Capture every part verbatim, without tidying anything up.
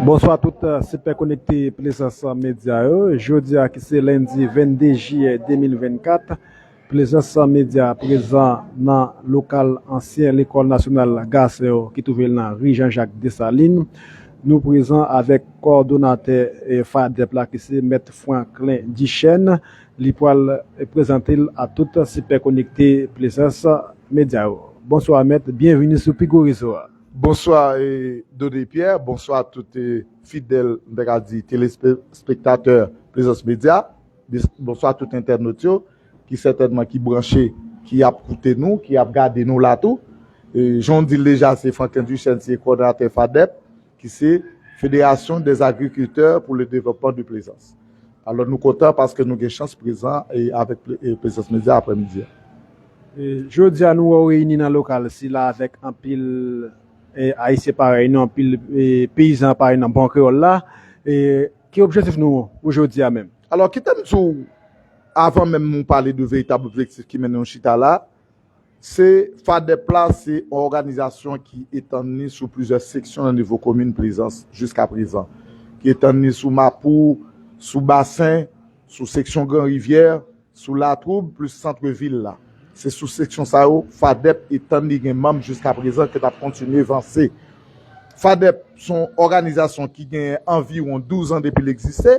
Bonswa tout, eh, sipè konekte Plezans Medya yo. Jodi a ki se lendi vennde jiyè de mil vennkat, Plezans Medya prezan nan lokal ansyen Lekòl Nasyonal Gason yo ki twouve l nan ri Jean Jacques Dessalines. Nou prezan avèk kowòdonatè, eh, FADEP la ki se Mèt Franklin Duchesne. Li pral, eh, prezante l a tout sipè konekte Plezans Medya yo. Bonswa mèt, byenvini sou pi gwo rezo a. Bonswa, eh, Dodé Pierre, bonswa tout, eh, fidèl, m ta ka di, telespektatè Plezans Medya. Bonswa tout entènot yo ki sètènman ki branche, ki ap koute nou, ki ap gade nou la tou. Eh, jan w di l deja, se Franklin Duchesne, se kowòdonatè FADEP, ki se Fédération des Agriculteurs pour le Développement de Plaisance. Alò, nou kontan paske nou gen chans prezan, eh, avèk Ple-, eh, Plezans Medya aprèmidi a. Eh, jodi a, nou wè w reyini nan lokal sila avèk anpil, eh, Ayisyen parèy nou, anpil, eh, peyizan parèy nou, bon kreyòl la. Eh, ki objektif nou pou jodi a menm? Alò, kite m di w, avan menm nou pale de veritab objektif ki mennen nou chita la, se FADEP la, se yon òganizasyon ki etann li sou plizyè seksyon nan nivo komin Plezans jiska prezan, ki etann li sou Mapou, sou Basen, sou seksyon Gran Rivyè, sou Latwoup, plis sant vil la. Se sou seksyon sa yo, FADEP etann li gen manm jiska prezan ke n ap kontinye vanse. FADEP se yon òganizasyon ki gen anviwon douz an depi l egziste,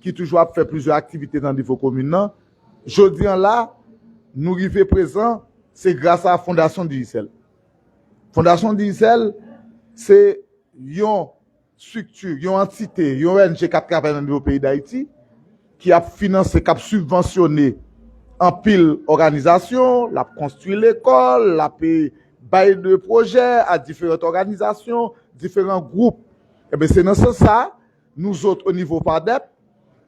ki toujou ap fè plizyè aktivite nan nivo komin nan. Jodi an la, nou rive prezan, se gras a Fondasyon Digicel. Fondasyon Digicel, se yon estrikti, yon antite, yon O N G k ap travay nan nivo peyi Dayiti, ki ap finanse, k ap sibvansyone anpil òganizasyon, l ap konstwi lekòl, l ap, eh, bay de pwojè a diferan òganizasyon, diferan gwoup. Ebyen, se nan sans sa, nou zòt, o nivo FADEP,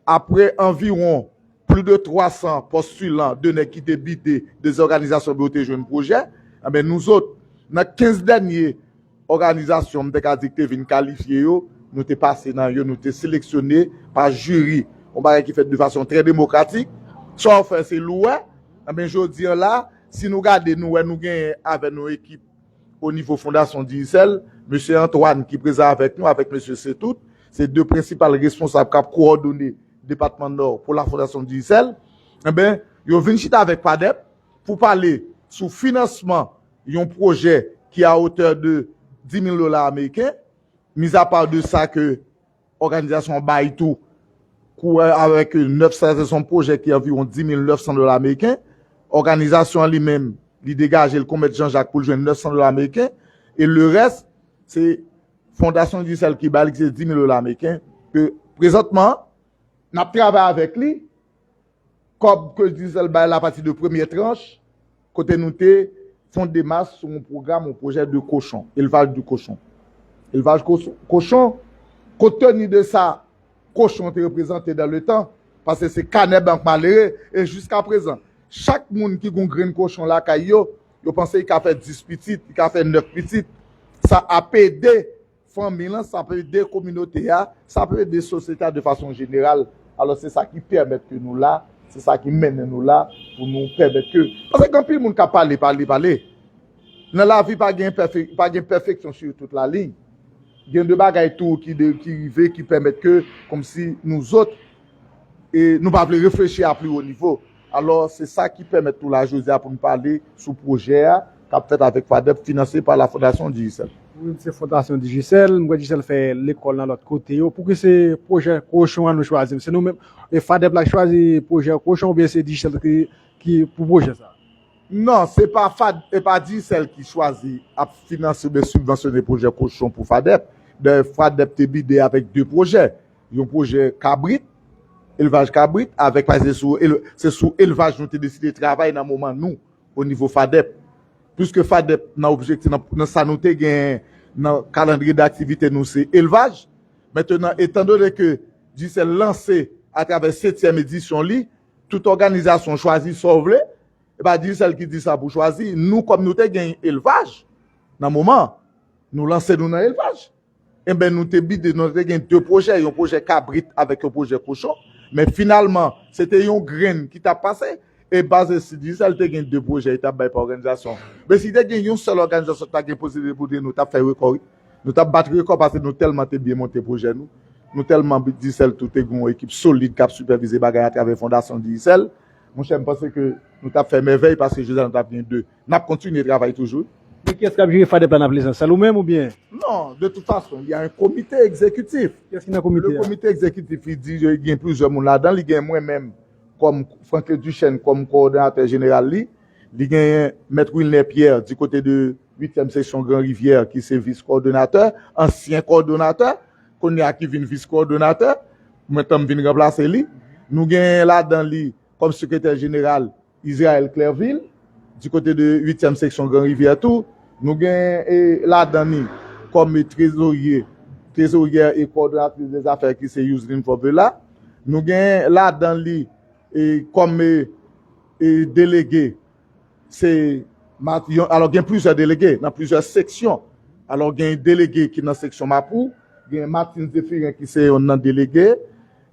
apre anviwon plis de twa san postilan, de nèg ki te bide de zòganizasyon pou yo te jwenn pwojè, ebyen, nou zòt, nan kenz dènye òganizasyon, m te ka di, ki te vin kalifye yo, nou te pase nan yo, nou te seleksyone pa jiri. Yon bagay ki fèt de fason trè demokratik. Sa w fè, se li w wè. Ebyen, jodi an la, si nou gade, nou wè nou genyen avè nou ekip o nivo Fondasyon Digicel, mesye Antoine ki prezan avèk nou, avèk mesye Setout, se de prensipal responsab k ap kowòdone depatman Nò pou la Fondasyon Digicel. Ebyen, yo vin chita avèk FADEP pou pale sou finansman yon pwojè ki a otè de dis mil dola ameriken, mizapa de sa ke òganizasyon an bay tou, kou, avèk nèf san, se yon pwojè ki anviwon dis mil nèf san dola ameriken. Òganizasyon an li menm, li degaje l kon mèt Jean Jacques pou l jwenn nèf san dola ameriken. E lerès, se Fondasyon Digicel ki ba l, ki se dis mil dola ameriken. Ke prezantman, n ap travay avèk li. Kòb ke Digicel bay la, apati de premyè tranch, kote nou te fè yon demach sou yon pwogram, yon pwojè de kochon, élevage du cochon. Elvaj kochon, kochon, kont teni de sa kochon te reprezante dans le temps, paske se kanè bank malere, e jiska prezan, chak moun ki gon grenn kochon lakay yo, yo panse li ka fè dis pitit, li ka fè nèf pitit. Sa ap ede fanmi lan, sa ap ede kominote a, sa ap ede sosyete a de fason jeneral. Alò, se sa ki pèmèt ke nou la, se sa ki mennen nou la, pou nou pèmèt ke, paske gen anpil moun k ap pale, pale, pale. Nan lavi, pa gen pèfe-, pa gen pèfeksyon sou tout la liy. Gen de bagay tou ki de, ki rive, ki pèmèt ke, kòmsi nou zòt, e nou pa vle reflechi a pli wo nivo. Alò, se sa ki pèmèt nou la jodi a pou nou pale sou pwojè a k ap fèt avèk FADEP, finanse pa la Fondasyon Digicel. Ou menm se Fondasyon Digicel, m kwè Digicel fè lekòl nan lòt kote yo. Pouki se pwojè kochon an nou chwazi? Se nou menm, e FADEP la ki chwazi pwojè kochon oubyen se Digicel ki, ki pou pwojè sa? Non, se pa FAD, e pa Digicel ki chwazi ap finanse oubyen sibvansyone pwojè kochon pou FADEP. Dayè, FADEP te bide avèk de pwojè. Yon pwojè kabrit, elvaj kabrit, avèk, paske se sou el-, se sou elvaj nou te deside travay nan moman nou, o nivo FADEP. Piske FADEP, nan objektif, nan, nan sa nou te gen nan kalandriye daktivite nou, se elvaj. Mentenan, etandone ke Digicel lanse atravè setyèm edisyon li, tout òganizasyon chwazi sa w vle, e pa Digicel ki di sa pou chwazi. Nou, kòm nou te gen elvaj, nan moman, nou lanse nou nan elvaj. Enben, nou te bide, nou te gen de pwojè, yon pwojè kabrit avèk yon pwojè kochon. Men finalman, se te yon grenn ki t ap pase. E baze si Digicel te gen de pwojè, li t ap bay pa òganizasyon. Men si te gen yon sèl òganizasyon ki ta gen posiblite pou di nou, t ap fè rekò, wi. Nou t ap bat rekò paske nou tèlman te byen monte pwojè nou. Nou tèlman Digicel tou te gen yon ekip solid k ap sipèvize bagay atravè Fondasyon Digicel. Monchè, m panse ke nou t ap fè mèvèy paske jodi a nou t ap gen de. N ap kontinye travay toujou. Men kiyès k ap jere FADEP la nan Plezans? Sèl ou menm oubyen? Non, de tout fason, il y a un comité exécutif. Kiyès ki nan komite a? Le comité exécutif, li di, gen plizyè moun ladan, li gen mwen menm kòm Franklin Duchesne kòm kowòdonatè jeneral li. Li genyen Mèt Wilner Pierre du côté de uityèm seksyon Gran Rivyè ki se vis kowòdonatè, ansyen kowòdonatè, kounye a ki vin vis kowòdonatè, mwen tanm vin ranplase li. Nou genyen ladan li kòm sekretè jeneral Israël Clerville, du côté de uityèm seksyon Gran Rivyè tou. Nou gen e, ladan ni kòm trezorye, trezoryè e kowòdonatris dèzafè ki se Youseline Fòvela. Nou gen ladan li e, kòm e, e, delege, se Mat-, yon, alò gen plizyè delege nan plizyè seksyon. Alò gen delege ki nan seksyon Mapou, gen Martine Zéphirin ki se yon nan delege,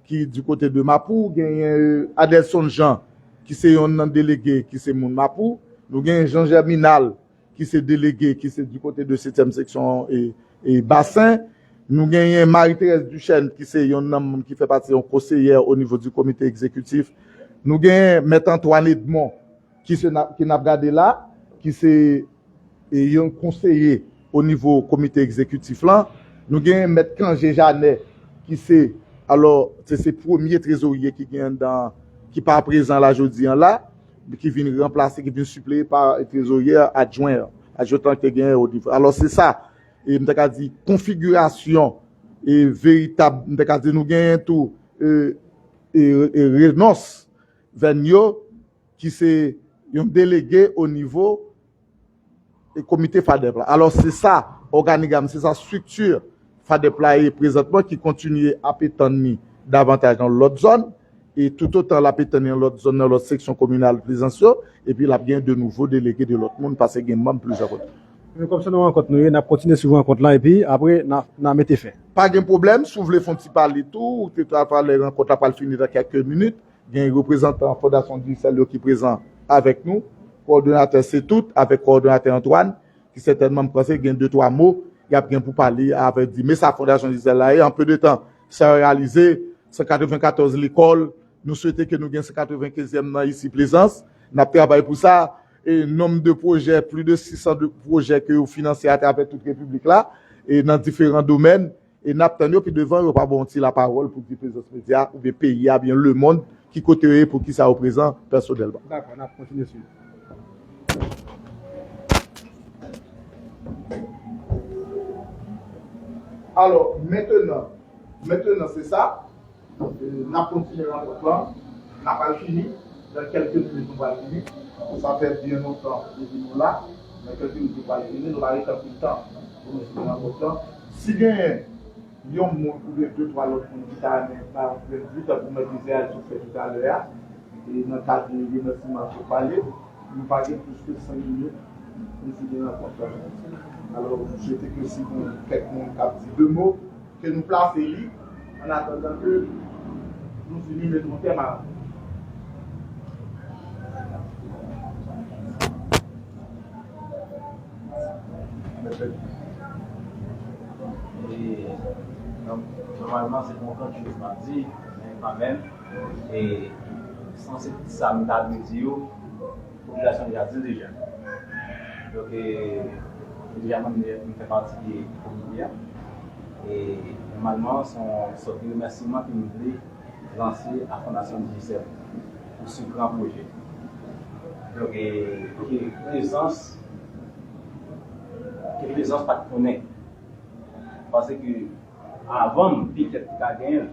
ki du côté de Mapou, genyen e, Adelson Jean, ki se yon nan delege, ki se moun Mapou. Nou genyen Jean Germinal, ki se delege, ki se du côté de setyèm seksyon e, e Basen. Nou genyen Marie Thérèse Duchesne, ki se yon nan moun ki fè pati yon konseyè o nivo du comité exécutif. Nou genyen Mèt Antoine Edmond, ki se n ap, ki n ap gade la, ki se e, yon konseye o nivo komite egzekitif lan. Nou gen Mèt Cangé Jeannet, ki se, alò, se, se premye trezorye ki gen anndan, ki pa prezan la jodi an la, ki vin ranplase, ki vin sipleye pa trezorye adjwen, adjwentan ki te genyen o nivo. Alò, se sa, e, m ta ka di, konfigirasyon, e, veritab, m ta ka di, nou genyen tou, e, e, e, Renonce Vergnaud, ki se yon delege o nivo e komite FADEP la. Alò, se sa, òganigram, se sa estrikti FADEP la ye prezantman, ki kontinye ap etann ni davantaj nan lòt zòn, e toutotan l ap etann ni nan lòt zòn, nan lòt seksyon kominal Plezans yo, epi l ap gen de nouvo delege de lòt moun, paske gen manm plizyè kote. Men kòm se nan rankont nou ye, n ap kontinye swiv rankont lan, epi apre, n a, n a mete fen. Pa gen pwoblèm, si w vle fè yon ti pale tou, ou te ta pale rankont la pral fini nan kèk minit, gen reprezantan Fondasyon Digicel yo ki prezan avèk nou, kowòdonatè Setout avèk kowòdonatè Antoine, ki sètènman, m panse, gen de twa mo y ap gen pou pale avèk di, men sa Fondasyon Digicel la ye, an pe de tan, sa yo reyalize, san katrevenkatòz lekòl, nou swete ke nou gen san katrevenkenzyèm nan isi Plezans, n ap travay pou sa, e nonb de pwojè, plis de sis san de pwojè ke yo finanse atravè tout repiblik la, e nan diferan domèn, e n ap tann yo pi devan, yo pa ba w yon ti lapawòl pou di Plezans Medya oubyen peyi a, oubyen lemonn, ki kote yo ye, pou kisa yo prezan pèsonèlman. Dakò, n ap kontinye swiv. Alò, mentenan, mentenan se sa, e, n ap kontinye rankont lan, n ap al fini, nan kèlke minit nou pral fini, sa fè byen lontan depi nou la, nan kèlke minit nou pral fini, nou pa gen anpil tan pou nou fini rankont lan. Si genyen yon moun oubyen de twa lòt moun ki ta renmen bay yon pwen de vi, tankou Mèt Israël sot fè toutalè a, e nan kad de remèsiman ke w pale, nou pa gen plis ke senk minit pou n fini rankont la. Alò, m swete ke si gen kèk moun k ap di de mo, ke nou plase li, an atandan ke nou fini mete yon tèm a. E, donk, nòmalman, se kontan ke m ap di, men kanmenm, e, sanse sa m ta dwe di yo, popilasyon deja di l deja. Donk, e, deja mwen, m fè pati de komite a. E, nòmalman, se yon sòt de remèsiman ke m vle lanse a Fondasyon Digicel pou se gran pwojè. Donk, e, ke Plezans, ke Plezans pa t konnen. Paske avan m, petèt, te ka genyen l,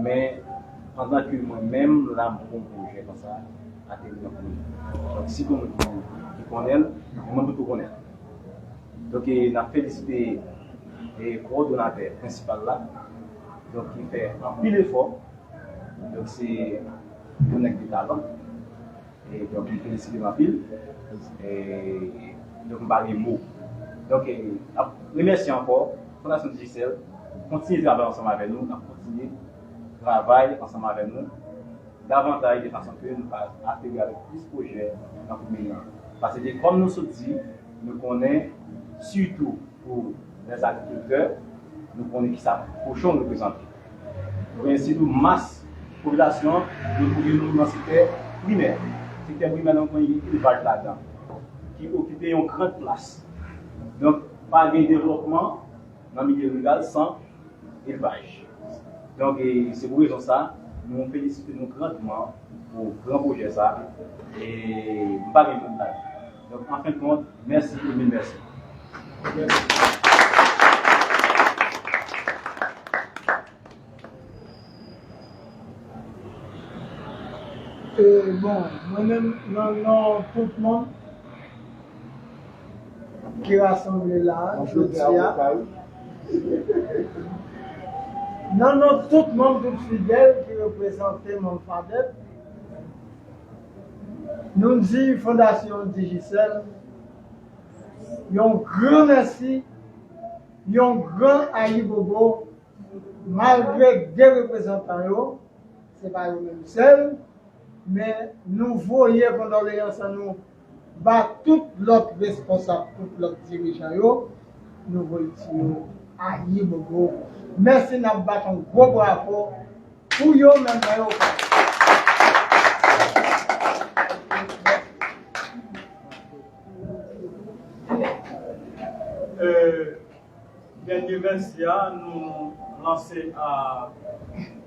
men pandan ke mwen menm, la, m poko yon pwojè konsa ateri nan komin. Donk, si gen moun ki, ki konnen l, mwen, m tou konnen l. Donk, e, n ap felisite, e, kowòdonatè prensipal la, donk, ki fè anpil efò. Donk, se yon nèg de talan. E, donk, m felisite l anpil. E, donk, m pa gen mo. Donk, e, n ap remèsye ankò Fondasyon Digicel, kontinye travay ansanm avè nou, n ap kontinye travay ansanm avè nou davantaj de fason ke nou ka ateri avèk plis pwojè nan komin nan. Paske, kòm nou sot di, nou konnen, sitou pou Lèzagrikiltè, nou konnen kisa kochon reprezante. Nou konnen sitou mas popilasyon an, nou konnen nou nan sektè primè. Sektè primè, nou konnen gen elvaj ladan, ki okipe yon gran plas. Donk, pa gen devlopman nan milye riral san elvaj. Donk, e, se pou rezon sa, nou felisite nou grandman pou gran pwojè sa. E m pa gen lòt bagay. Donk, an fen de kont, mèsi e mil mèsi. E, bon, mwen menm, nan non tout moun ki rasanble la jodi a, nan non tout manm, tout fidèl ki reprezante manm FADEP, nou di Fondasyon Digicel yon gran mèsi, yon gran ayibobo, malgre de reprezantan yo, se pa yo menm sèl, men nou voye kondoleyans an nou ba tout lòt responsab, tout lòt dirijan yo, nou voye di yo ayibobo. Mèsi, n ap bat yon gwo bravo pou yo menm nan yo. Dènye mèsi a, nou lanse a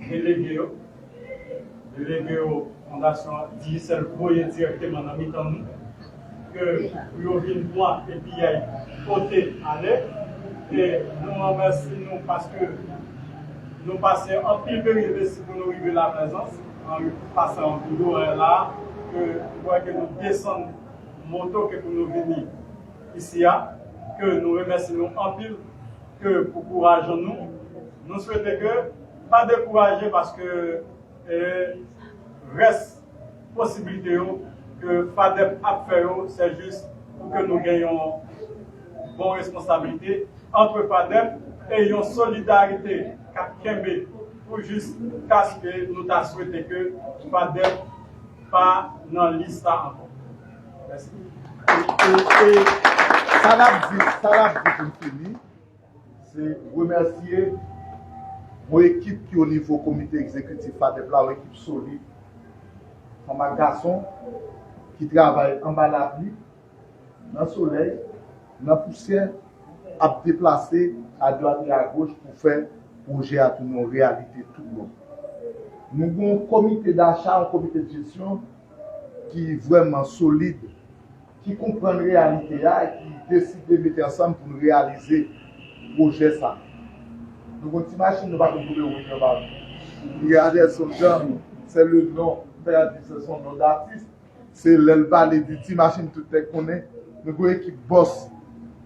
delege yo. Delege yo, Fondasyon Digicel voye dirèkteman nan mitan nou, ke pou yo vin pran epi y al pote ale. E nou remèsye nou paske nou pase anpil peripesi pou nou rive la Plezans, an pase anpil orè la, ke m kwè ke nou desann moto ke pou nou vini isi a, ke nou remèsye nou anpil ke pou kouraj an nou. Nou swete ke pa dekouraje paske e, rès posiblite yo ke FADEP ap fè yo, se jis pou ke nou gen yon bon responsablite ant FADEP e yon solidarite k ap kenbe pou jiskaske nou ta swete ke FADEP pa nan lis la ankò. Mèsi. E, e, e, sa n ap di, sa n ap di pou n fini, se remèsye yon ekip ki o nivo komite egzekitif FADEP la, yon ekip solid, fanm ak gason, ki travay anba lapli, nan solèy, nan pousyè, ap deplase adwat e agoch pou fè pwojè a tounen yon reyalite toubon. Nou gen yon komite dacha, yon komite de jesyon ki vrèman solid, ki konprann reyalite a e ki deside mete ansanm pou n reyalize pwojè sa. Nou gen yon ti machin, nou pa konn kote yo mete anba nou. Li rele Adelson Jean, se le non, m ta ka di se son non datis. Se lè l pale di ti machin tout nèg konnen. Nou gen yon ekip bòs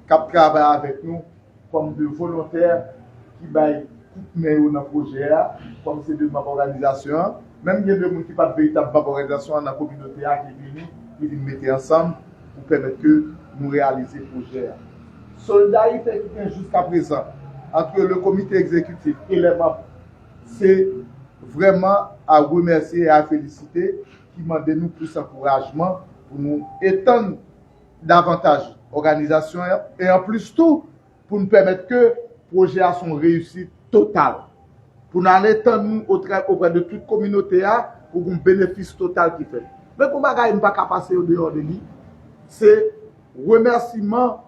k ap travay avèk nou kòm de volontè ki bay kout men yo nan pwojè a, kòm se de manm òganizasyon an. Menm gen de moun ki pa t veritab manm òganizasyon an nan kominote a ki vini, ki vin mete ansanm pou pèmèt ke nou reyalize pwojè a. Solidarite ki gen jiskaprezan ant le komite egzekitif e lè manm, se vrèman a remèsye e a felisite, ki mande nou plis ankourajman pou nou etann davantaj òganizasyon an, e anplis tou, pou n pèmèt ke pwojè a se yon reyisit total. Pou n al etann nou otrè, oprè de tout kominote a, pou gen yon benefis total ki fèt. Men gon bagay m pa ka pase andeyò de li, se remèsiman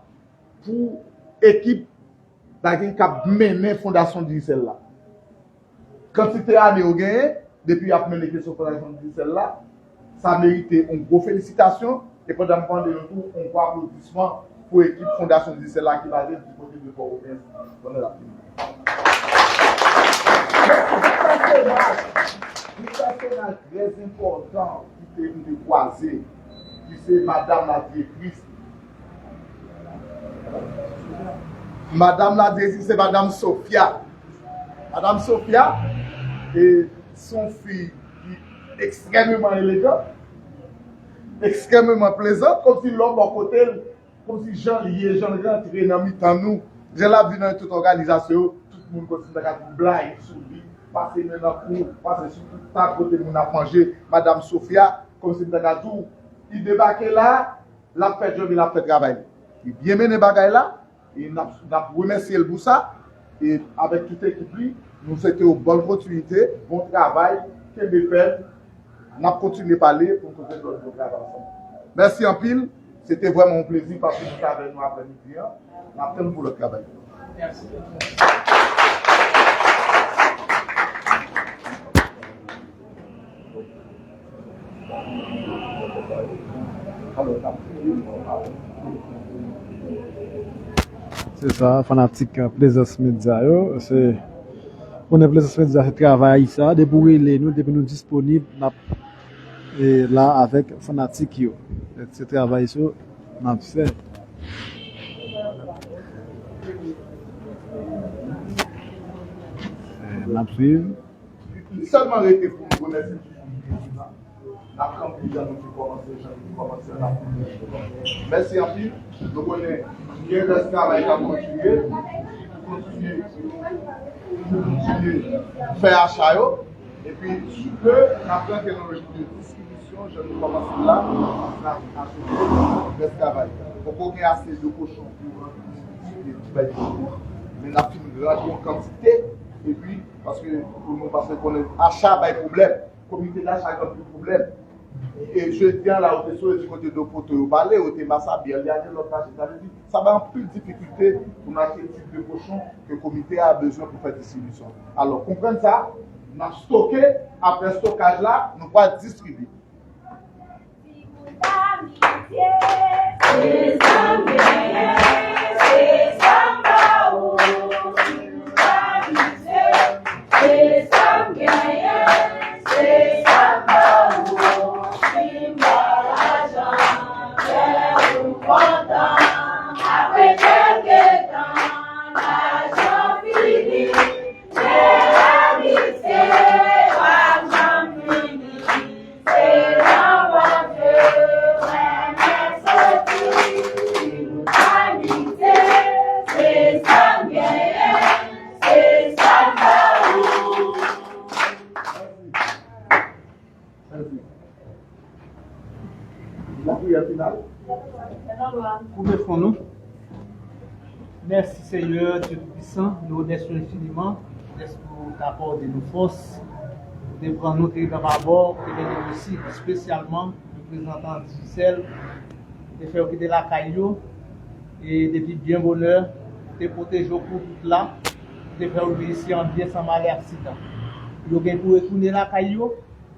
pou ekip bagay k ap mennen Fondasyon Digicel la. Kantite ane yo genyen depi y ap mennen kesyon Fondasyon Digicel la, sa merite yon gwo felisitasyon. E pandan m mande nou tou yon gwo aplodisman pou ekip Fondasyon Digicel la ki baze di kote de Pòtoprens. Pandan l ap fini. Yon pèsonaj trè enpòtan ki te m te kwaze, ki se madanm la direktris. Madanm la direktris se madanm Sophia. Madanm Sophia, e, se yon fi ki ekstrèmeman elegan, ekstrèmeman plezan, kòmsi lè w bò kote l, kòmsi jan l ye, jan l rantre nan mitan nou, jan l ap vin nan tout òganizasyon yo, tout moun kòmsi ta ka di blayi sou li, pase men nan kou, pase sou tout tab kote moun ap manje. Madanm Sophia, kòmsi m ta ka di w, li debake la, l ap fè djòb li, l ap fè travay li. Li byen mennen bagay la, E n ap, n ap remèsye l pou sa. E avèk tout ekip li, nou swete yo bòn kontinite, bon travay, kenbe fèm. N ap kontinye pale pou n kontinye fè bon travay ansanm. Mèsi anpil. Se te vrèman yon plezi pase nou t avè nou aprèmidi an. N ap tann pou lòt travay. Se sa, fanatik Plaisance Media yo. Se konnen Plaisance Media se travay sa. Depi w rele nou, depi nou disponib, n ap e, la avèk fanatik yo. Se travay sa n ap fè. E, n ap swiv. Li sèlman rete pou nou remèsye tout moun ki vin la. N ap kanpe jan nou te kòmanse, jan nou te kòmanse an, n ap kanpe. Mèsi anpil. Nou konnen gen rès travay k ap kontinye. Kontinye, kontinye fè acha yo. Epi, sou ke n ap rantre nan lojik de distribisyon, jan nou kòmanse la, n ap achte rès travay. Poko gen ase de kochon pou rantre distribiye ti bay ti kou, men n ap fin rantre yon kantite, epi, paske pou nou, paske konnen acha bay pwoblèm, komite dacha gen anpil pwoblèm. E jodi a la, ou te sou di kote de poto yo pale, ou te Masabi, al gade lòt mache, sa vle di, sa bay anpil difikilte pou n achte tip de kochon ke komite a bezwen pou fè distribisyon. Alò, konprann sa, n ap stoke, apre stokaj la, nou pral distribye. Lapriyè final. Koupe fwon nou. Mèsi Senyè Dye Toupisan, nou remèsye w enfiniman dèske w te akòde nou fòs, w te pran nou, te rive anba bò, w te mennen nou isit, espesyalman reprezantan Digicel, te fè yo kite lakay yo, e depi byen bonè, te pwoteje yo pou wout la, te fè yo rive isi an byen san malè aksidan. Yo gen pou retounen lakay yo,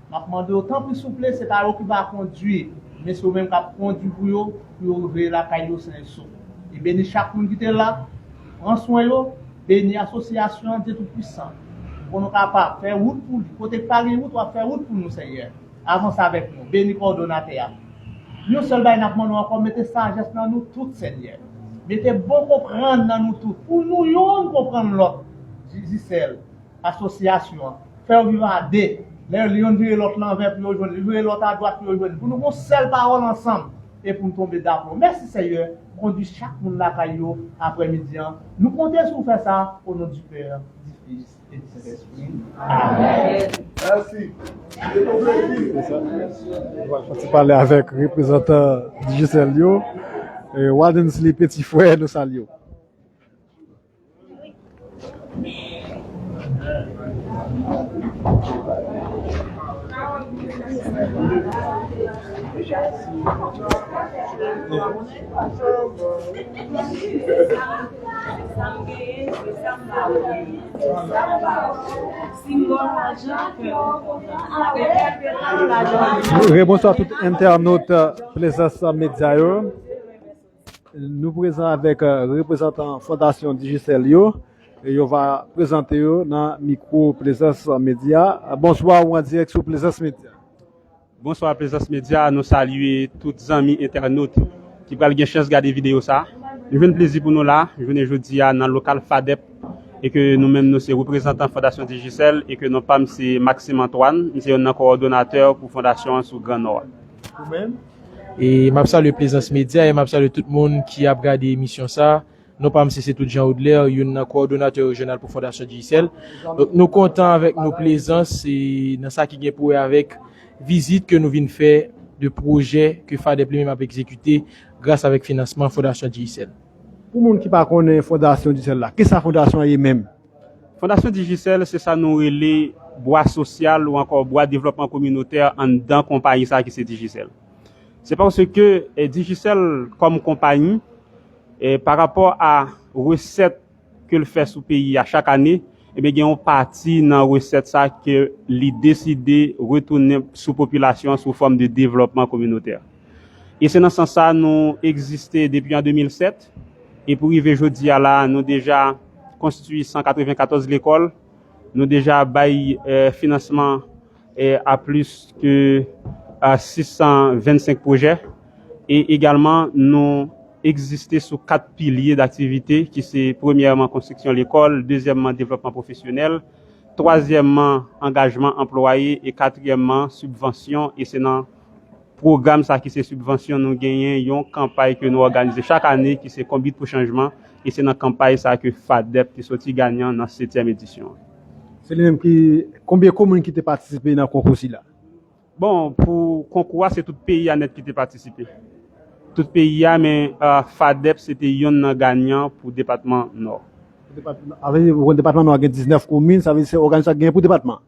m ap mande yo, tanpri souple, se pa yo ki va kondwi, men se yo menm k ap kondwi pou yo, pou yo rive lakay yo sen e sof. E beni chak moun ki te la, pran swen yo, beni asosyasyon an, Dye Toupisan, pou nou kapab fè wout pou li. Kote k pa gen wout, w ap fè wout pou nou, Senyè. Avanse avèk nou. Beni kowòdonatè a. Yon sèl bagay n ap mande w ankò, mete sajès nan nou tout, Senyè. Mete bon konprann nan nou tout. Pou nou youn konprann lòt. Digicel, asosyasyon an. Fè yo viv a de. Lè youn vire lòt lanvè pou yo jwenn li, vire lòt adwat pou yo jwenn li. Pou nou gon sèl pawòl ansanm. E pou nou tonbe dakò. Mèsi, Senyè. Kondwi chak moun lakay yo aprèmidi an. Nou konte sou w fè sa. Au nom du Père, du Fils, Mèsi. Se te yon plezi. Nou pral pati pale avèk reprezantan Digicel yo. E, Wadensley, peti frè, nou salye w. Rebonswa tout entènot Plaisance Media yo. Nou prezan avèk, euh, reprezantan Fondasyon Digicel yo. E yo va prezante yo nan mikwo Plaisance Media. Bonswa, ou an dirèk sou Plaisance Media. Bonswa Plaisance Media, nou salye tout zanmi entènot ki pral gen chans gade videyo sa. Nou jwenn plezi pou nou la, jounen jodi a nan lokal FADEP, e ke nou menm nou se reprezantan Fondasyon Digicel, e ke non pa m se Maxime Antoine, m se youn nan kowòdonatè pou fondasyon an sou Gran Nò a. Ou menm? E m ap salye Plaisance Media, e m ap salye tout moun ki ap gade emisyon sa. Non pa m se, se Tout Jean Audler, youn nan kowòdonatè rejyonal pou Fondasyon Digicel. Donk, nou kontan avèk nou Plaisance e nan sa ki gen pou wè avèk vizit ke nou vin fè de pwojè ke FADEP li menm ap egzekite gras avèk finansman Fondasyon Digicel. Pou moun ki pa konnen Fondasyon Digicel la, kisa fondasyon an ye menm? Fondasyon Digicel, se sa nou rele bwa sosyal ou ankò bwa devlòpman kominotè anndan konpayi sa ki se Digicel. Se paske eh, Digicel kòm konpayi, eh, pa rapò a resèt ke l fè sou peyi a chak ane, ebyen gen yon pati nan resèt sa ke li deside retounen sou popilasyon an sou fòm de devlòpman kominotè. E se nan sans sa nou egziste depi an de mil sèt, e pou rive jodi a la, nou deja konstwi san katrevenkatòz lekòl, nou deja bay eh, finansman eh, a plis ke a sis san vennsenk pwojè. E egalman, nou egziste sou kat pilye daktivite ki se premyèman konstriksyon lekòl, dezyèmman devlòpman pwofesyonèl, twazyèmman angajman anplwaye e katriyèmman sibvansyon. E se nan pwogram sa ki se sibvansyon nou genyen yon kanpay ke nou òganize chak ane ki se Konbit pou Chanjman. E se nan kanpay sa ke FADEP te soti ganyan nan setyèm edisyon an. Se li menm ki, konbyen komin ki te patisipe nan konkou sila? Bon, pou konkou a, se tout peyi a nèt ki te patisipe. Tout peyi a, men uh, FADEP se te yonn nan ganyan pou depatman Nò. Avè, depatman Nò a gen diznèf komin, sa vle di se òganizasyon ki gen pou depatman.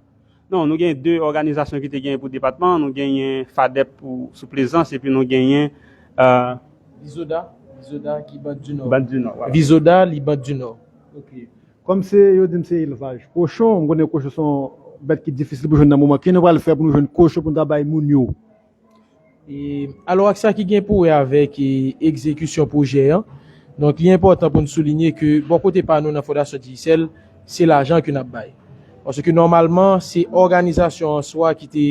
Non, nou gen de òganizasyon ki te genyen pou depatman. Nou genyen FADEP pou sou Plezans, epi nou genyen uh, Vizoda, Vizoda ki Band du Nò. Band du Nò. Voilà. Vizoda li Band du Nò. Ok. Kòm se yo di m se elvaj kochon, m konnen kochon se yon bèt ki difisil pou jwenn nan moman. Ki nou pral fè pou nou jwenn kochon pou nou ta bay moun yo? E, alò ak sa ki gen pou wè avèk e, egzekisyon pwojè an, donk li enpòtan pou n soulinye ke bò kote pa nou nan Fondasyon Digicel, se lajan ke n ap bay. Paske nòmalman, se òganizasyon an swa ki te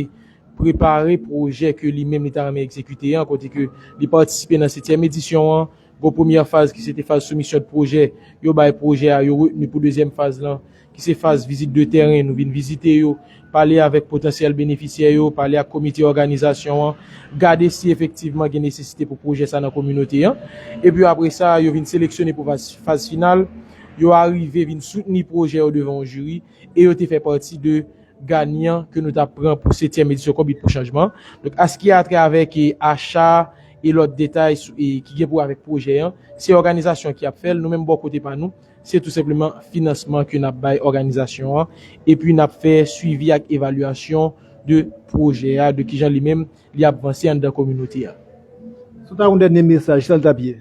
prepare pwojè ke li menm li ta renmen egzekite an, kote ke li patisipe nan setyèm edisyon an, gon premyè faz ki se te faz soumisyon de pwojè, yo bay pwojè a, yo retni pou dezyèm faz lan, ki se faz vizit de tèren, nou vin vizite yo, pale avèk potansyèl benefisyè yo, pale ak komite òganizasyon an, gade si efektivman gen nesesite pou pwojè sa nan kominote an. Epi apre sa, yo vin seleksyone pou faz, faz final, yo arive vin soutni pwojè yo devan yon jiri e yo te fè pati de ganyan ke nou t ap pran pou setyèm edisyon Konbit pou Chanjman. Donk, aski atravè ke acha e lòt detay ki gen pou wè avèk pwojè an, se òganizasyon ki ap fè l, nou menm bò kote pa nou, se tou senpleman finansman ke n ap bay òganizasyon an, epi n ap fè swivi ak evalyasyon de pwojè a, de kijan li menm li ap vanse anndan kominote a. Si w ta gen yon dènye mesaj, sa l t ap ye?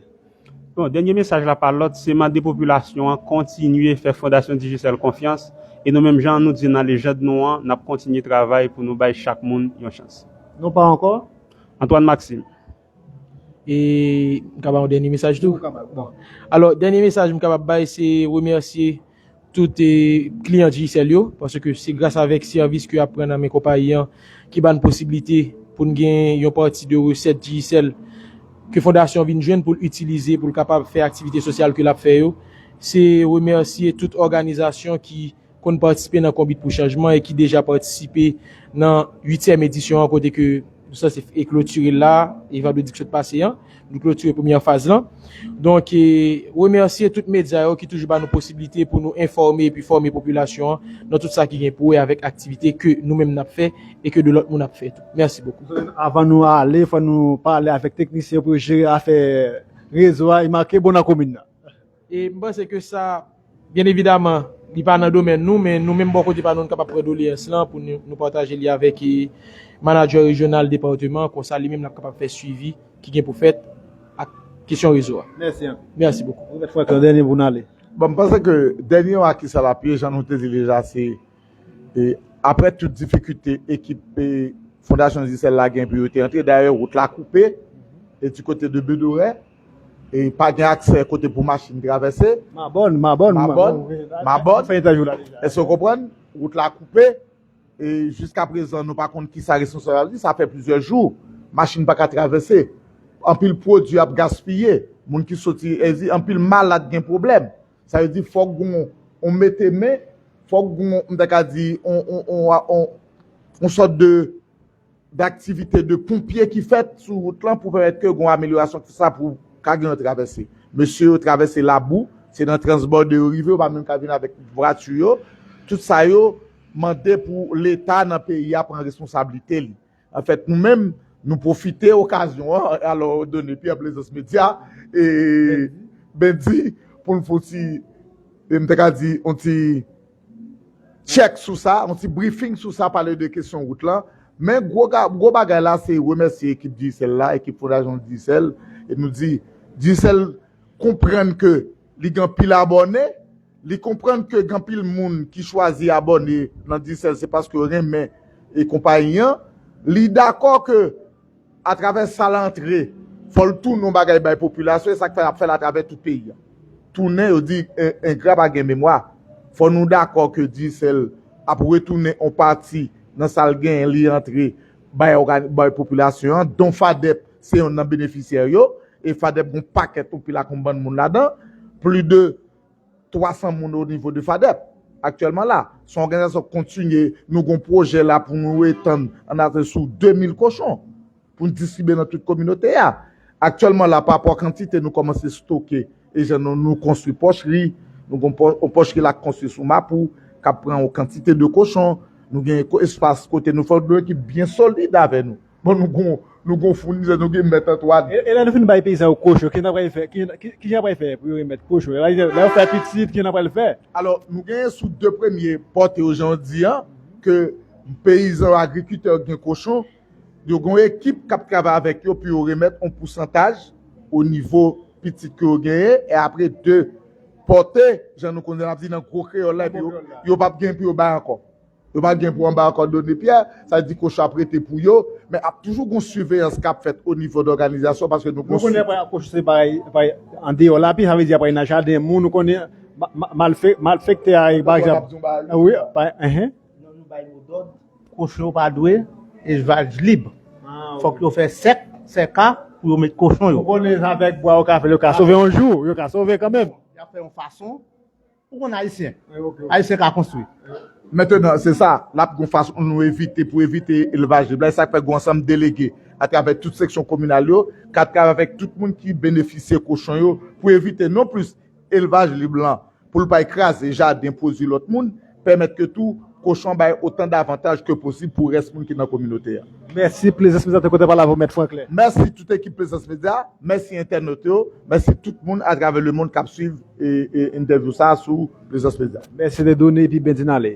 Bon, dènye mesaj la pa lòt, se mande popilasyon an kontinye fè Fondasyon Digicel konfyans, e nou menm jan nou di nan lejand nou an, n ap kontinye travay pou nou bay chak moun yon chans. Non pa w ankò? Antoine Maxime. E m ka ba yon dènye mesaj tou? Bon. Alò, dènye mesaj m kapab bay se remèsye tout e, kliyan Digicel yo, paske se gras avèk sèvis ke y ap pran nan men konpayi an ki ba n posiblite pou n gen yon pati de resèt Digicel ke fondasyon vin jwenn pou l itilize, pou l kapab fè aktivite sosyal ke l ap fè yo. Se remèsye tout òganizasyon ki konn patisipe nan Konbit pou Chanjman e ki deja patisipe nan uityèm edisyon an, kote ke nou sanse e klotire l la, e vandredi k sot pase an, nou klotire premyè faz lan. Donk, e, remèsye tout medya yo ki toujou ba nou posiblite pou nou enfòme epi fòme popilasyon an nan tout sa ki gen pou wè avèk aktivite ke nou menm n ap fè e ke de lòt moun ap fè tou. Mèsi bokou. Avan nou ale, fò nou pale avèk teknisyen pou yo jere afè rezo a, e make bon nan komin nan. E m panse ke sa, byen evidaman, li pa nan domèn nou, men nou menm bò kote pa nou, nou kapab pran doleyans lan pou nou, nou pataje li avèk e, manadjè rejyonal depatman, konsa li menm l ap kapab fè swivi ki gen pou fèt ak kesyon rezo a. Mèsi anpil. Mèsi bokou. Yon lòt fwa ankò, dènye pou n ale. Bon, m panse ke dènye a ki sa l ap ye, jan nou te di l deja, se e, apre tout difikilte ekip e, Fondasyon Digicel la gen pou yo te antre. Dayè, wout la koupe e, di kote de Bedorè. E pa gen aksè kote pou machin travèse. Mabòn, Mabòn, Mabòn, Mabòn. Fè entèvyou la deja. Èske w konprann? Wout la koupe. E jiska prezan, nou pa konn kisa responsab ap di. Sa fè plizyè jou machin pa ka travèse. Anpil pwodui ap gaspiye. Moun ki soti, e di, anpil malad gen pwoblèm. Sa vle di, fòk gon, on mete men, fòk gon, m ta ka di, on, on, on, on, on sòt de, daktivite de ponpye ki fèt sou wout lan pou pèmèt ke gon amelyorasyon ki sa pou ka gen yon travèse. Mesye yo travèse labou, se nan transbòde yo rive, yo pa menm ka vin avèk vwati yo. Tout sa yo mande pou Leta nan peyi a pran responsablite li. Anfèt, nou menm, nou pwofite okazyon an, alò, done Pierre Plaisance Media, e Bendi pou n fè yon ti, e m te ka di, yon ti tchèk sou sa, yon ti briefing sou sa, pale de kesyon wout lan. Men gwo, ga- gwo bagay la, se remèsye ekip Digicel la, ekip Fondasyon Digicel, e nou di, Digicel konprann ke li gen anpil abòne, li konprann ke gen anpil moun ki chwazi abòne nan Digicel, se paske yo renmen e konpayi an. Li dakò ke atravè sa l antre, fò l tounen yon bagay bay popilasyon, e sa k fè l ap fè l atravè tout peyi a. Tounen, yo di, en- engra pa gen memwa. Fò nou dakò ke Digicel ap retounen yon pati nan sa l genyen, li antre bay, ògani- bay popilasyon an, don FADEP se youn nan benefisyè yo, e FADEP gen yon pakèt, yon pil ak yon bann moun ladan, plis de twa san moun o nivo de FADEP aktyèlman la. Se yon òganizasyon k kontinye, nou gen yon pwojè la pou nou etann ann atè sou de mil kochon pou n distribye nan tout kominote a. Aktyèlman la, pa rapò a kantite nou kòmanse stoke, e jan nou, nou konstwi pòchri, nou gen yon pò- yon pòchri la k konstwi sou Mapou, k ap pran yon kantite de kochon, nou gen ko- espas kote nou fè yon ekip byen solid avè nou. Bon, nou gon nou gon founitè, nou gen mèt Antwàn. E, e lè nou fin bay peyizan yo kochon, ki n ap pral fè? Ki, ki, ki jan pral fè pou yo remèt kochon? Lè, lè yo fè pitit, ki n ap pral fè? Alò, nou genyen sou de premye pòte yo, jan w di an, ke peyizan yo, agrikiltè yo gen kochon, yo gen yon ekip k ap travay avèk yo pou yo remèt yon pousantaj o nivo pitit ke yo genyen, e apre de pòte, jan nou konnen ap di nan gwo kreyòl la, epi yo, yo p ap gen pou yo bay ankò. Yo pa gen pou anba kòdone pyè, sa di kochon ap rete pou yo, men ap toujou gon siveyans k ap fèt o nivo dòganizasyon, paske nou Nou konnen pa kochon se bay, bay andeyò lapi, sa vle di ap bay nan jaden moun, nou konnen ma- ma- malfe- malfektè a, pa egzanp. Wi, pa, enhen. Non, nou bay modòd, kochon yo pa dwe elvaj lib. Fòk yo fè sèk, sèka pou yo met kochon yo. Ou konnen avèk bwa yo ka fè, yo ka sove yon jou, yo ka sove kanmenm. Y ap fè yon fason, ou konn ayisyen. Ayisyen ka konstwi. Mentenan, se sa, l ap gon fason nou evite, pou evite elvaj lib la, e sa k fè gon ansanm delege atravè tout seksyon kominal yo, k ap travay avèk tout moun ki benefisye kochon yo, pou evite non plis elvaj lib lan, pou l pa kraze jaden pwodui lòt moun, pèmèt ke tou kochon bay otan davantaj ke posib pou rès moun ki nan kominote a. Mèsi, Plezans Medya te kontan pale avè w, Mèt Franklin. Mèsi tout ekip Plezans Medya, mèsi entènot yo, mèsi tout moun atravè lemonn k ap swiv e, e entèvyou sa a sou Plezans Medya. Mèsi Dieudonné, epi Bendine Ale.